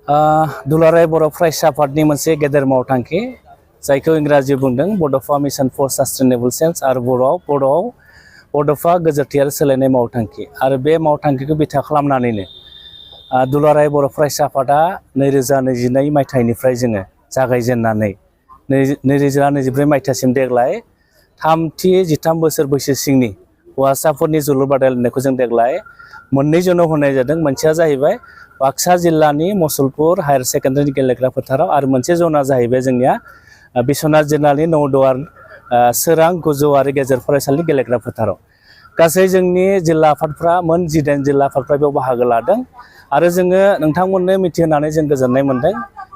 दुलाराय बर' फरायसा आफादनि मोनसे गेदेर मावथांखि जायखौ इंराजि बुंदों बड'फा मिशन फर सास्टेनेबल चेन्ज आरो बर'आव बड'फा गोजोरथि आरो सोलायनाय मावथांखि आरो बे मावथांखिखौ बिथा खालामनानैनो दुलाराय बर' फरायसा आफादा 2022 मायथाइनिफ्राय जोङो जागायजेननानै 2024 मायथाइसिम देग्लाय 13 बोसोर बैसो सिंनि हौवासाफोरनि जोलुर बादायलायनायखौ जों देग्लाय मोननै जनाव होनाय जादों। मोनसेया जाहैबाय बाक्सा जिल्लानि मसलपुर हायार सेकेन्डारि गेलेग्रा फोथाराव आरो मोनसे जना जाहैबाय जोंनिया बिश्वनाथ जिल्लानि नौदुवार सोरां गोजौ आरो गेजेर फरायसालि गेलेग्रा फोथाराव। गासै जोंनि जिल्ला आफादफ्रा मोन 18 जिल्ला आफादफ्रा बेयाव बाहागो लादों आरो जोङो नोंथांमोननो मिथिहोनानै जों गोजोननाय मोनदों।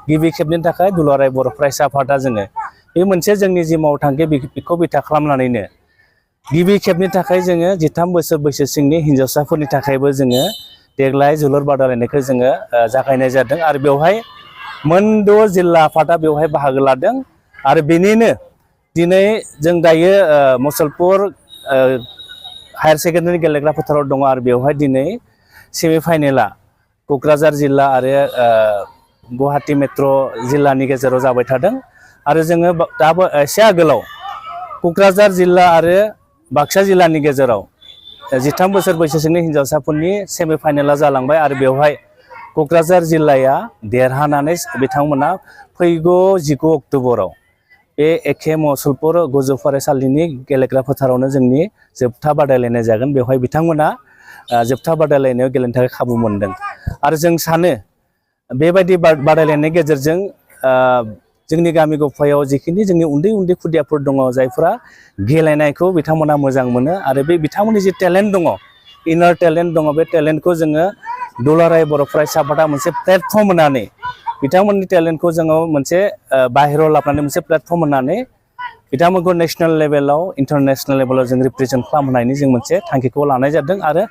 गिबि खेबनि थाखाय दुलाराय बर' फरायसा आफादा जोङो बे मोनसे जोंनि जि मावथांखि बेखौ बिथा खालामनानैनो गिबि खेबनि थाखाय जोङो 13 बोसोर बैसो सिंनि हिन्जावसाफोरनि थाखायबो जोङो देग्लाय जोलुर बादायलायनायखौ जोङो जागायनाय जादों आरो बेवहाय मोनद' जिल्ला आफादा बेवहाय बाहागो लादों आरो बेनिनो दिनै जों दायो मसलपुर हायार सेकेन्डारि गेलेग्रा फोथाराव दङ आरो बेवहाय दिनै सेमि फाइनेला क'क्राझार जिल्ला आरो गुवाहाटी मेट्र' जिल्लानि गेजेराव जाबाय थादों आरो जोङो दाबो एसे आगोलाव क'क्राझार जिल्ला आरो बाक्सा जिल्लानि गेजेराव 13 बोसोर बैसोनि हिन्जावसाफोरनि सेमि फाइनेला जालांबाय आरो बेवहाय क'क्राझार जिल्लाया देरहानानै बिथांमोना फैगौ 19 अक्ट'बराव बे एखे मसलपुर गोजौ फरायसालिनि गेलेग्रा फोथारावनो जोंनि जोबथा बादायलायनाय जागोन। बेवहाय बिथांमोना जोबथा बादायलायनायाव गेलेनो थाखाय खाबु मोनदों आरो जों सानो बेबायदि बादायलायनायनि गेजेरजों जोंनि गामि गफायाव जिखिनि जोंनि उन्दै उन्दै खुदियाफोर दङ जायफोरा गेलेनायखौ बिथांमोना मोजां मोनो आरो बे बिथांमोननि जि टेलेन्ट दङ इनार टेलेन्ट दङ बे टेलेन्टखौ जोङो दुलाराय बर' फरायसा आफादा मोनसे प्लेटफर्म होनानै बिथांमोननि टेलेन्टखौ जोङो मोनसे बाहेरायाव लाबोनानै मोनसे प्लेटफर्म होनानै बिथांमोनखौ नेशनेल लेभेलाव इन्टारनेशनेल लेभेलाव जों रिप्रेजेन्ट खालामनायनि जों मोनसे थांखिखौ लानाय जादों आरो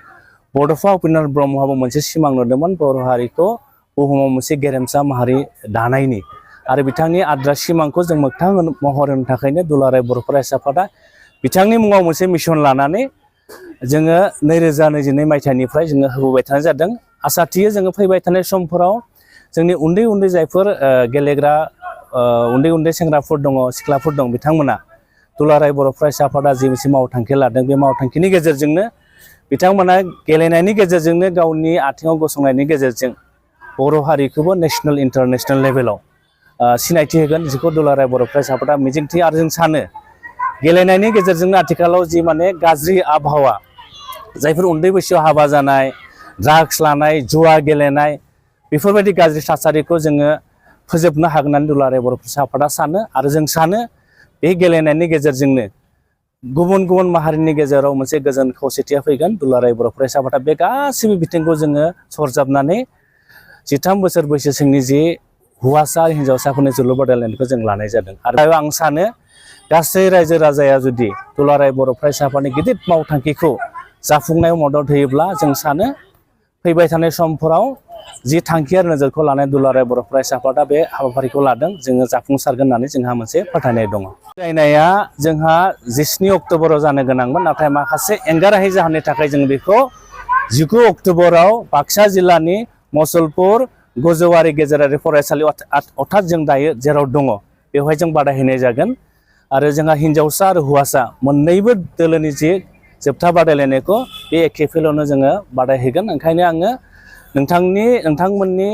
बड'फा उपेन्द्र ब्रह्मआबो मोनसे सिमां नुदोंमोन बर' हारिखौ बुहुमाव मोनसे गेरेमसा माहारि दानायनि आरो बिथांनि आद्रा सिमांखौ जों मोगथां महर होनो थाखायनो दुलाराय बर' फरायसा आफादा बिथांनि मुङाव मोनसे मिशन लानानै जोङो 2022 मायथाइनिफ्राय जोङो होबोबाय थानाय जादों। आसा थियो जोङो फैबाय थानाय समफोराव जोंनि उन्दै उन्दै जायफोर गेलेग्रा उन्दै उन्दै सेंग्राफोर दङ सिख्लाफोर दं बिथांमोना दुलाराय बर' फरायसा आफादा जि मोनसे मावथांखि लादों बे मावथांखिनि गेजेरजोंनो बिथांमोना गेलेनायनि गेजेरजोंनो गावनि आथिङाव गसंनायनि गेजेरजों बर' हारिखौबो नेशनेल इन्टारनेशनेल लेभेलाव सिनायथि होगोन जिखौ दुलाराय बर' फरायसा आफादा मिजिंथियो आरो जों सानो गेलेनायनि गेजेरजोंनो आथिखालाव जि माने गाज्रि आबहावा जायफोर उन्दै बैसोआव हाबा जानाय ड्राग्स लानाय जुवा गेलेनाय बेफोरबायदि गाज्रि थासारिखौ जोङो फोजोबनो हागोन होननानै दुलाराय बर' फरायसा आफादा सानो आरो जों सानो बे गेलेनायनि गेजेरजोंनो गुबुन गुबुन माहारिनि गेजेराव मोनसे गोजोन खौसेथिया फैगोन। दुलाराय बर' फरायसा आफादा बे गासैबो बिथिंखौ जोङो सरजाबनानै 13 बोसोर बैसो सिंनि जि हौवासा हिन्जावसाफोरनि जोलुर बादायलायनायखौ जों लानाय जादों आरो आं सानो गासै रायजो राजाया जुदि दुलाराय बर' फरायसा आफादनि गिदिर मावथांखिखौ जाफुंनायाव मदद होयोब्ला जों सानो फैबाय थानाय समफोराव जि थांखि आरो नोजोरखौ लानाय दुलाराय बर' फरायसा आफादा बे हाबाफारिखौ लादों जोङो जाफुंसारगोन होननानै जोंहा मोनसे फोथायनाय दङ। जायनाया जोंहा 19 अक्ट'बराव जानो गोनांमोन नाथाय माखासे एंगारहायै जाहोननि थाखाय जों बेखौ 19 अक्ट'बराव बाक्सा जिल्लानि मसलपुर गोजौआरि गेजेरारि फरायसालि अर्थात जों दायो जेराव दङ बेवहाय जों बादायहैनाय जागोन आरो जोंहा हिन्जावसा आरो हौवासा मोननैबो दोलोनि जि जोबथा बादायलायनायखौ बे एखे फिल्डआवनो जोङो बादायहैगोन। ओंखायनो आङो नोंथांमोननि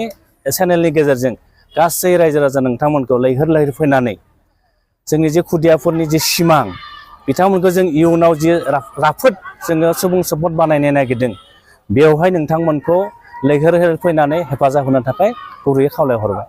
चेनेलनि गेजेरजों गासै रायजो राजा नोंथांमोनखौ लैहोर लैहोर फैनानै जोंनि जे खुदियाफोरनि जि सिमां बिथांमोनखौ जों इयुनाव जि राफोद जोङो सुबुं सम्पद बानायनो नागिरदों बेवहाय नोंथांमोनखौ लैहोर लैहोर फैनानै हेफाजाब होनो थाखाय गुरैयै खावलायहरबाय।